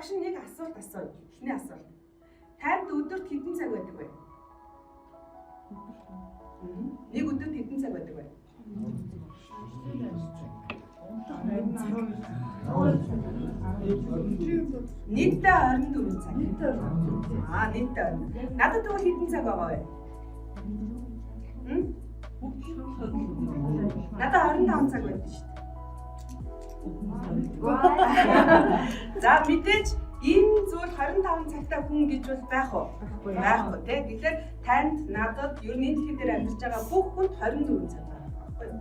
багш нэг асуулт асууя. Эхний асуулт. Танд өдөрт хэдэн цаг байдаг вэ? Нэг өдөрт хэдэн цаг байдаг вэ? Нийтдээ 24 цаг. Аа, нийтдээ 20. Надад тэгвэл хэдэн цаг байгаа вэ? Надад 25 цаг байдаг шүү дээ. За, мэдээж энэ зүйл 25 цагтай хүн гэж бол байх уу? Байхгүй тий. Тэгэхээр танд, надад, ер нь энэ дэлхий дээр амьдарч байгаа бүх хүнд 24 цаг байгаа байхгүй юу?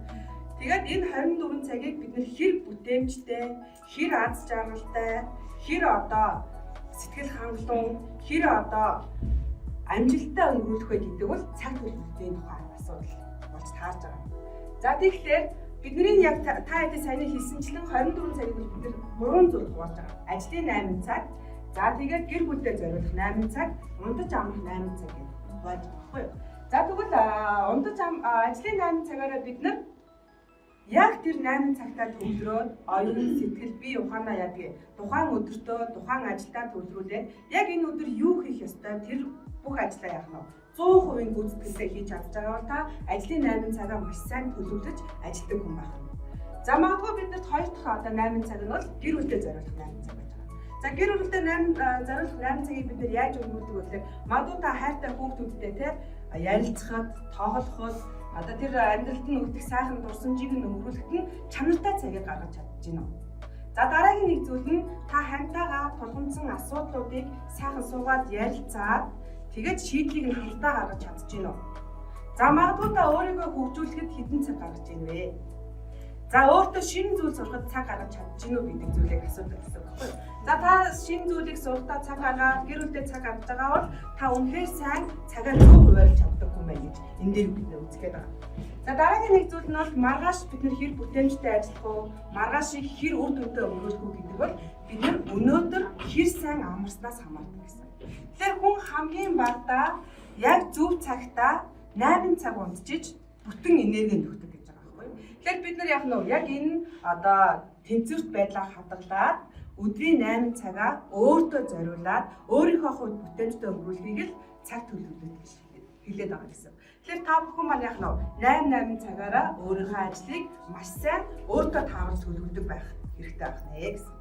Тэгээд энэ 24 цагийг бид нэр хэр бүтээмжтэй, хэр аз жаргалтай, хэр одоо сэтгэл хангалуун, хэр одоо амжилттай өнгөрүүлэх вэ гэдэг бол цаг төлөвлөлтийн тухай асуудал болж таарж байгаа. За, тэгэхээр бидний яг та хэдий саяны хэлсэнчлэн 24 цагийг бид нэр 3 зүйлд хувааж байгаа. Ажлын 8 цаг, за тэгээд гэр бүлдээ зориулах 8 цаг, унтаж амрах 8 цаг гэж хувааж байгаа байхгүй юу? За, тэгвэл унтаж ажлын 8 цагаараа бид нар яг тэр 8 цагтаа төвлөрөөд оюун сэтгэл бие ухаанаа яадаг. Тухайн өдөртөө тухайн ажилдаа төвлөрүүлээд яг энэ өдөр юу хийх ёстой тэр бүх ажлаа яах нь 100% гүйцэтгэлтэй хийж чадж байгаа бол та ажлын 8 цагаа маш сайн төлөвлөж ажилладаг хүн байх. За, магадгүй биднэрт хоёр дахь одоо 8 цаг нь бол гэр бүлдээ зориулах 8 цаг байж байгаа. За, гэр бүлдээ 8 зориулах 8 цагийг бид нэр яаж өнгөрүүлдэг вэ гэхээр магадгүй та хайртай хүүхдүүдтэй те ярилцахад, тоглоход, одоо тэр амьдралд нь өгдөг сайхан дурсамжийг нь өнгөрүүлэхэд нь чанартай цагийг гаргаж чадж байна уу? За, дараагийн нэг зүйл нь та хамтаагаа тулгамдсан асуудлуудыг сайхан суугаад ярилцаад тэгээд шийдлийг нь хамтдаа гаргаж чадж байна уу? За, магадгүй та өөрийгөө хөгжүүлэхэд хэдэн цаг гаргаж байна вэ? За, өөртөө шинэ зүйл сурахад цаг гаргаж чадж гинүү гэдэг зүйлийг асуудаг гэсэн үг байхгүй юу? За, та шинэ зүйлийг сурахдаа цаг гаргаад, гэр бүлдээ цаг гаргаж байгаа бол та үнэхээр сайн цагаа зөв хуваарлаж чаддаг хүн байна гэж энэ дээр бид нэ үзэх гээд байгаа. За, дараагийн нэг зүйл нь бол маргааш бид нэр хэр бүтээмжтэй ажиллах уу, маргаашийг хэр үр дүнтэй өнгөрүүлэх үү гэдэг бол бид нар өнөөдөр хэр сайн амарснаас хамаардаг гэсэн. Тэгэхээр хүн хамгийн багадаа яг зөв цагтаа 8 цаг унтжиж бүтэн энерги нөхдөг гэж байгаа байхгүй юу? Тэгэхээр бид нар яг нь яг энэ одоо тэнцвэрт байдлаа хадгалаад өдрийн 8 цагаа өөртөө зориулаад өөрийнхөө хувьд бүтээмжтэй өнгөрүүлэхийг л цаг төлөвлөлт гэж хэлээд байгаа гэсэн. Тэгэхээр та бүхэн маань яг нь 8 8 цагаараа өөрийнхөө ажлыг маш сайн өөртөө таарал төлөвлөдөг байх хэрэгтэй байх нэ гэсэн.